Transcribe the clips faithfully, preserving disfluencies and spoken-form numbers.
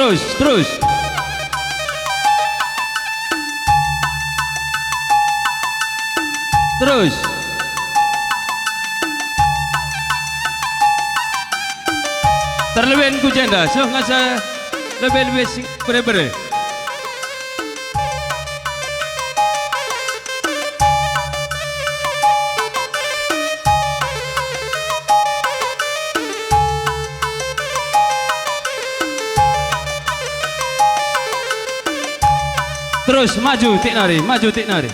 Terus, terus. Terus. Terleben ku jenda, seh ngasa lebe-lebe sing bere-bere. Terus maju tik nari, maju tik nari.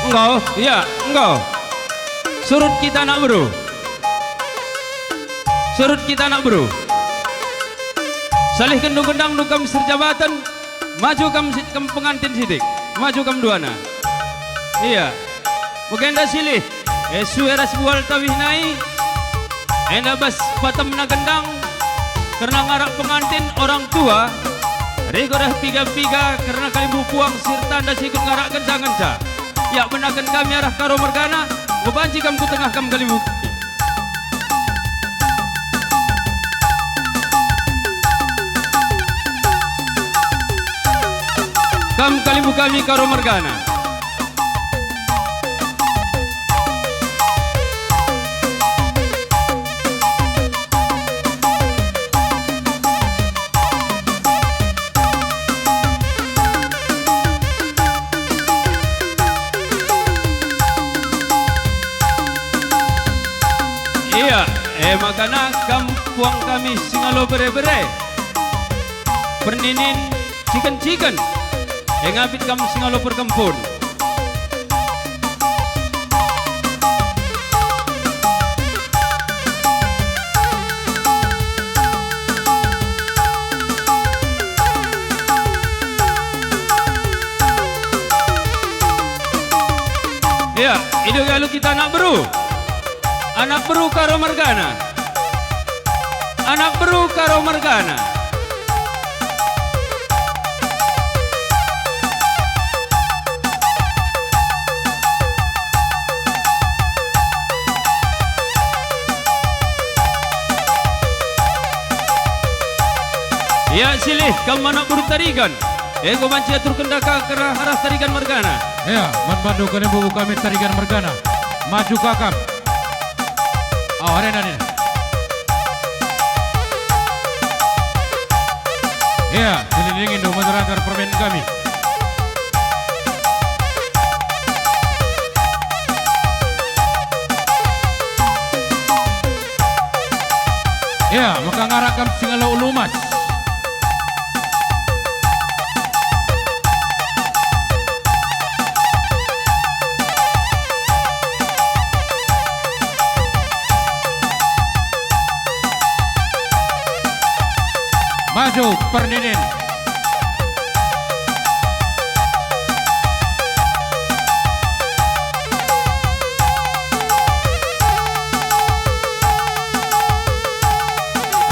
Enggo, ya, enggo. Surut kita anak beru. Surut kita anak beru. Salihken gendang kam serjabaten, maju kam si-, kam pengantin sitik. Maju kam duana. Iya. Bagenda silih. E sue ras bual tawih nai. Enda bas patemna gendang, kerna ngarak pengantin orang tua, rikut ras piga-piga kerna kalimbubu puang sirta ndai si ikut ngarak ngenca-ngenca. Iakap benaken kami arah Karo mergana, enggo banci kam ku tengah kam kalimbubu. Kam kalimbubu kami Karo mergana. Ia, e maka kam puang kami singalo bere-bere. Perninin ciken-ciken, e ngabit kam singalo perkempun. Ia, ido galu kita anak beru. Anak beru Karo mergana. Anak beru Karo mergana. Ia, silih kam anak beru Tarigan. Enggo banci aturken daka kerna arah Tarigan mergana. Ia, man bandu kalimbubu kami Tarigan mergana. Maju ka kam. Awa, arena nina. Ia, silih dingin do menerangkan permen kami. Ia, maka ngarak kam singalo ulu emas. Maju, perninin.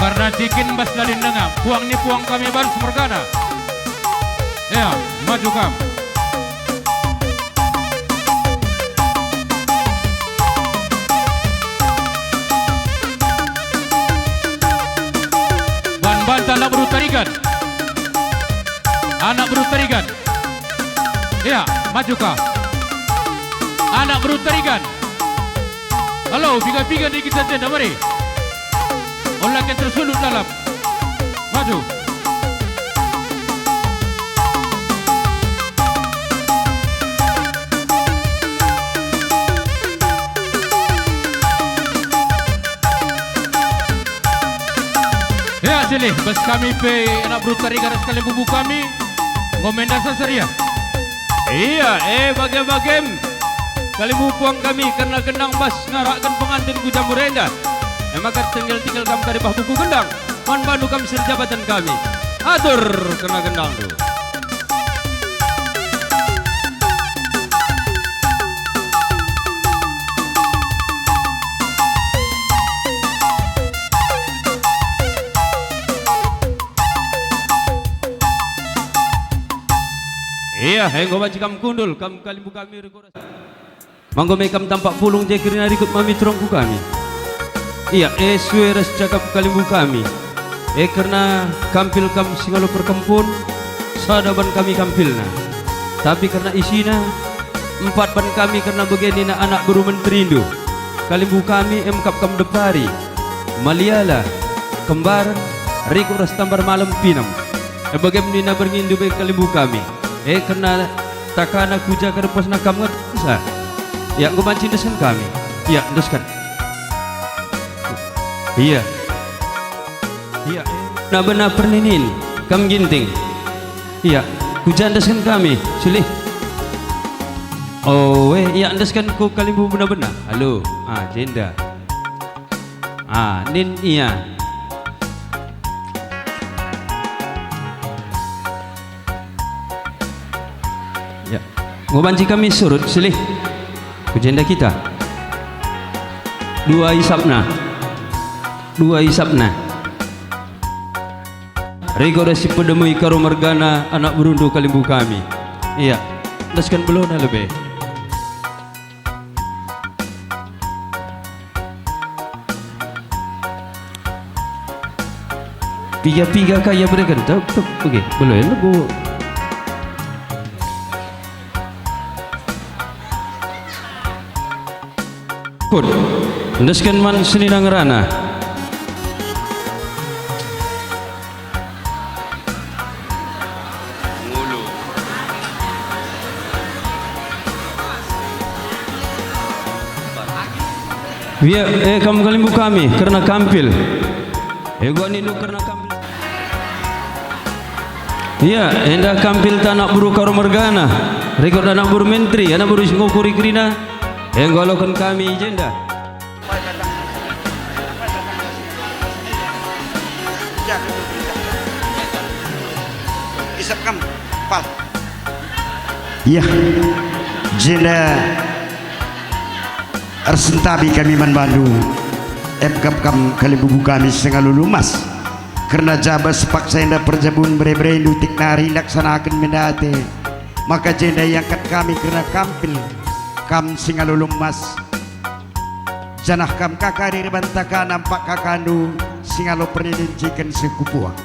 Kerna ciken bas lalin denga, puang ni puang kami Barus mergana. Ia, maju kam. Ban banta anak beru Tarigan. Anak beru Tarigan. Ia, maju ka. Anak beru Tarigan. Alo, piga-piga nari kita jenda, mari. Ola kin tersulut lalap. Maju. Ia, silih, bas kami pe anak beru Tarigan ras kalimbubu kami, enggo menda sasar ia. Ia, e bage-bagem. Kalimbubu puang kami kerna gendang bas ngarakken pengantin ku jamur enda. E maka tinggel-tinggel kam kari bah buku gendang, man bandu kam si erjabaten kami. Atur kerna gendangndu. Ia, enggo banci kam kundul, kam kalimbubu kami rikut ras. Manggo me kam tampak pulung je kerina rikut mami turangku kami. Ia, e sue ras cakap kalimbubu kami. E kerna kampil kam si ngalo perkempun, sada ban kami kampilna. Tapi kerna isina, empat ban kami kerna bage nina anak beru menterindu. Kalimbubu kami emkap kam depari, maliala, kembar, rikut ras tambar malem pinem. E bage nina berngindu bage kalimbubu kami. E kerna takana ku ja kerepesna kam nge-, ngenca. Ia, enggo banci endesken kami. Ia, endesken. Ia. Ia. Bena-bena perninin, kam Ginting. Ia, ku ja endesken kami, Silih. Oh, eh, ia endesken ku kalimbubu bena-bena. Halo, ah, jenda. Ah, nin ia. Ya. Enggo banci kami surut, Silih. Ku jenda kita. Dua isapna. Dua isapna. Rikut ras si pedemui Karo mergana anak berundu kalimbubu kami. Ia. Endesken beluhna lebe. Piga-piga ka ia bereken, tek, tek, oke, belo ya, lebo. Kut, endesken man senina ngerana. Ia, eh, kam kalimbubu kami, kerna kampil. Eh, gua nindu kerna kampil. Ia, enda kampil ta anak beru Karo mergana. Rikut anak beru menteri, anak beru si ngukuri kerina. Eh, enggo aloken kami i jenda. Isap kam, Pal. Yah, jenda ersentabi kami man bandu, emkap kam kalimbubu kami si ngalo lumas. Kerna jaba sepaksa enda perjabun bere-berendu tik nari ilaksanaken mendate, maka jenda iangkat kami kerna kampil kam si ngalo lumas. Janah kam ka kari erban takana empak kakandu si ngalo perninin ciken seh ku puang.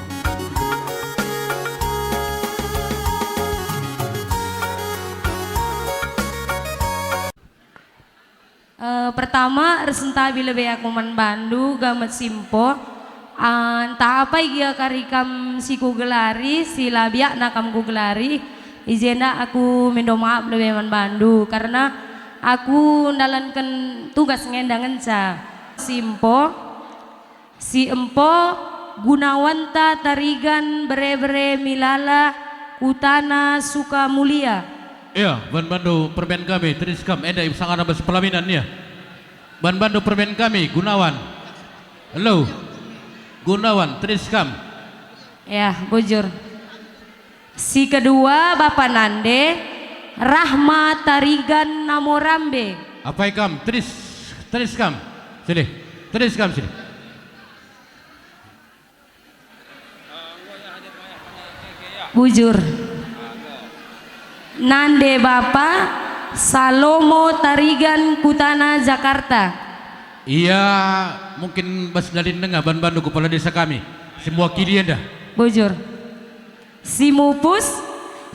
Eh, pertama, ersentabi lebe aku man bandu, Gamet Simpo. Ah, ntah apai gia kari kam si kugelari, si la biakna kam kugelari, i jenda aku mindo maap lebe man bandu, karna aku ndalanken tugas nge enda ngenca. Simpo, si empo, Gunawanta Tarigan bere-bere Milala, kutana Sukamulia. Ia, ban bandu permen kami, tedis kam, enda isangana bas pelaminan, ia. Ban bandu permen kami, Gunawan. Elo. Gunawan, tedis kam. Ya, bujur. Si kedua, Bapa Nande, Rahma Tarigan Namorambe. Apai kam, tedis, tedis kam. Sini, tedis kam sini. Bujur. Nande bapa, Salomo Tarigan kutana Jakarta. Ia mungkin bas ndalin denga ban bandu kepala desa kami, si mewakili enda. Bujur. Si mupus,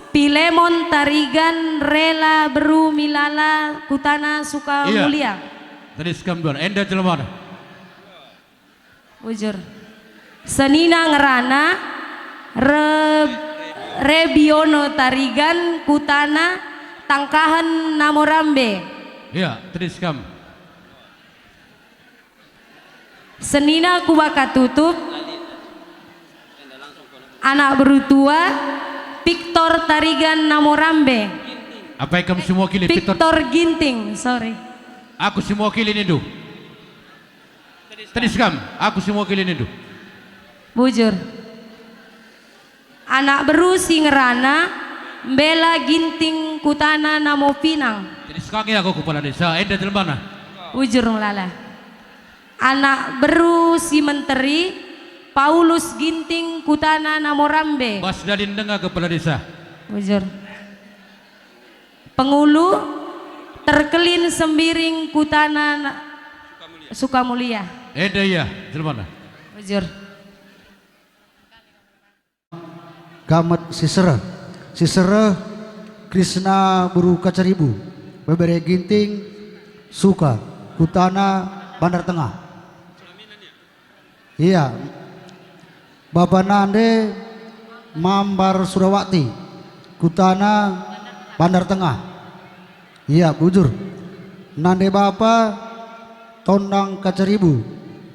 Pilemon Tarigan rela beru Milala kutana Sukamulia. Tedis kam dua, enda jelemana. Bujur. Senina ngerana, Re-, Rebiono Tarigan kutana Tangkahen Namorambe. Ia, tedis kam. Senina kubaka tutup, anak beru tua, Piktor Tarigan Namorambe. Apai kam si mewakili Piktor? Piktor Ginting, sorry. Aku si mewakili nindu. Tedis kam, aku si mewakili nindu. Bujur. Anak beru si ngerana Mbela Ginting kutana Namopinang. Tedis ka nge aku kepala desa, enda jelemana. Bujur Melala. Anak beru si menteri Paulus Ginting kutana Namorambe. Bas ndalin denga kepala desa. Bujur. Pengulu, Terkelin Sembiring kutana na-, Sukamulia. Enda ia, jelemana. Bujur. Gamet si sereh. Si sereh Krisna Beru Kacaribu. Bebere Ginting, Suka, kutana Bandar Tengah. Ia. Bapa nande Mambar Surawati, kutana Bandar Tengah. Ia bujur. Nande bapa Tondang Kacaribu,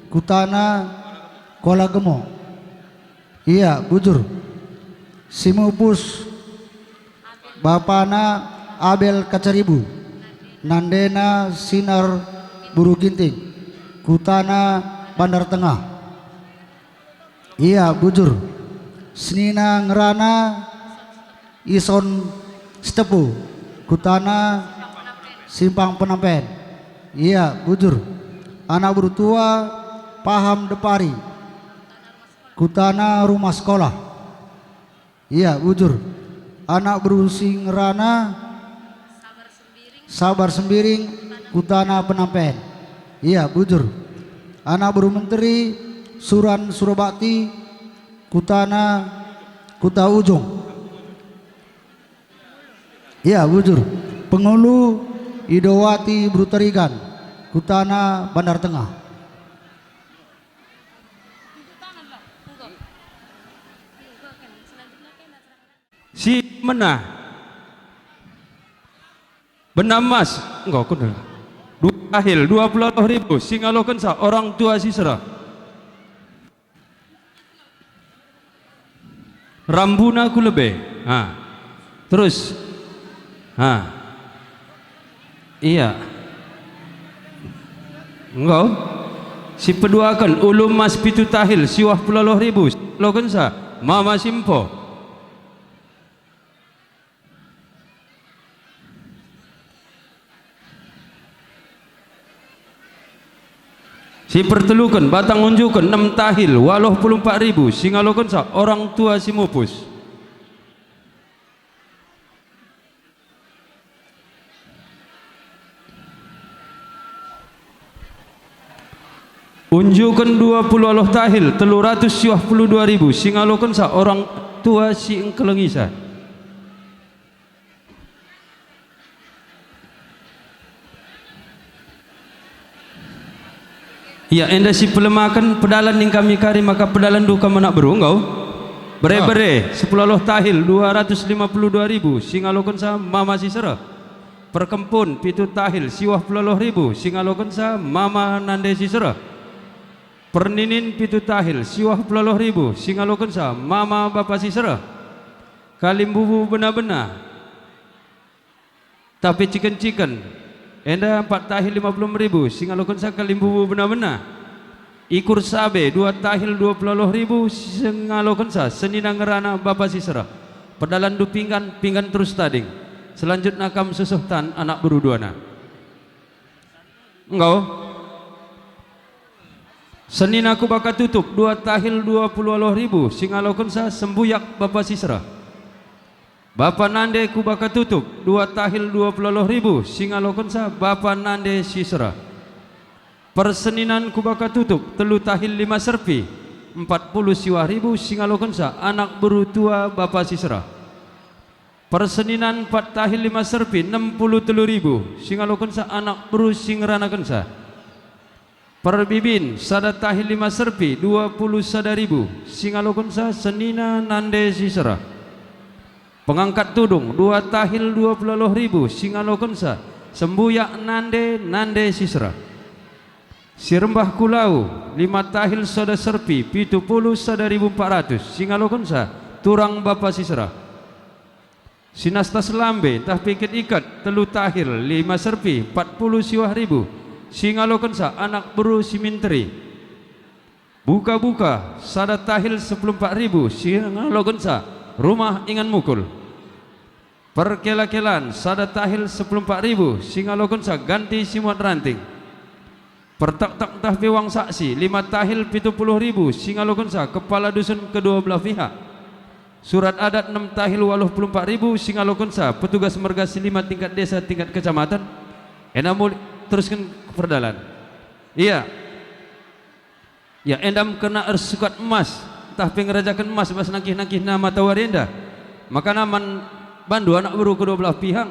kutana Kuala Gemo. Ia bujur. Si mupus bapana Abel Kacaribu, nandena Sinar Beru Ginting, kutana Bandar Tengah. Ia bujur. Senina ngerana Ison Sitepu, kutana Simpang Penampen. Ia bujur. Anak beru tua Paham Depari, kutana Rumah Sekolah. Ia bujur. Anak beru si ngerana Sabar Sembiring, kutana Penampen. Ia bujur. Anak beru menteri Suran Surabakti, kutana Kuta Ujung. Ia bujur. Pengulu Idowati Beru Tarigan, kutana Bandar Tengah. Si menah. Benam emas, enggo kundul. Dua tahil, dua puluh ribu, si ngalokenca orang tua si sereh. Rambuna ku lebe. Ha. Terus. Ha. Ia. Enggo. Si peduaken ulu emas pitu tahil, siwah puluh ribu, si ngalokenca Mama Simpo. Si perteluken batang unjuken enem tahil, waluh puluh empat ribu, si ngalokenca orang tua si mupus. Unjuken dua puluh waluh tahil, telu ratus siwah puluh dua ribu, si ngalokenca orang tua si engkelengisa. Ia enda si pelemaken pedalan ning kami kari maka pedalanndu kam anak beru, enggo? Bere-bere, sepuluh waluh tahil, dua ratus lima puluh dua ribu, si ngalokenca Mama si sereh. Perkempun, pitu tahil, siwah puluh waluh ribu, si ngalokenca Mama nande si sereh. Perninin, pitu tahil, siwah puluh waluh ribu, si ngalokenca Mama bapa si sereh. Kalimbubu bena-bena. Tapi ciken-ciken, enda empat tahil lima puluh ribu, si ngalokenca kalimbubu bena-bena. Ikur sabe, dua tahil dua puluh waluh ribu, si ngalokenca senina ngerana bapa si sereh. Pedalanndu pinggan, pinggan terus tading. Selanjutna kam susuh tan anak beru duana. Enggo. Senina kubaka tutup, dua tahil dua puluh waluh ribu, si ngalokenca sembuyak bapa si sereh. Bapa nande kubaka tutup, dua tahil dua puluh waluh ribu, si ngalokenca bapa nande si sereh. Perseninan kubaka tutup, telu tahil lima serpi, empat puluh siwah ribu, si ngalokenca anak beru tua bapa si sereh. Perseninan empat tahil lima serpi, enem puluh telu ribu, si ngalokenca anak beru si ngeranakenca. Perbibin, sada tahil lima serpi, dua puluh sada ribu, si ngalokenca senina nande si sereh. Pengangkat tudung, dua tahil dua puluh waluh ribu, si ngalokenca sembuyak nande, nande si sereh. Si rembah ku lau, lima tahil sada serpi, pitu puluh sada ribu empat ratus, si ngalokenca turang bapa si sereh. Si nastas lambe ntah pe iket-iket, telu tahil, lima serpi, empat puluh siwah ribu, si ngalokenca anak beru si minteri. Buka-buka, sada tahil sepuluh empat ribu, si ngalokenca rumah ingan mukul. Perkela-kelan, sada tahil sepuluh empat ribu, si ngalokenca ganti si muat ranting. Pertaktak ntah pe uang saksi, lima tahil pitu puluh ribu, si ngalokenca kepala dusun kedua belah pihak. Surat adat enem tahil waluh puluh empat ribu, si ngalokenca petugas merga si lima tingkat desa, tingkat kecamatan. Enda muli terusken perdalan. Ia. Ya, endam kerna ersukat emas, ntah pe ngerajaken emas bas nangkih-nangkihna matawari enda. Makana man bandu anak beru kedua belah pihak,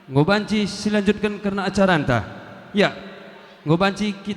enggo banci silanjutken kerna acaranta. Ya, enggo banci kita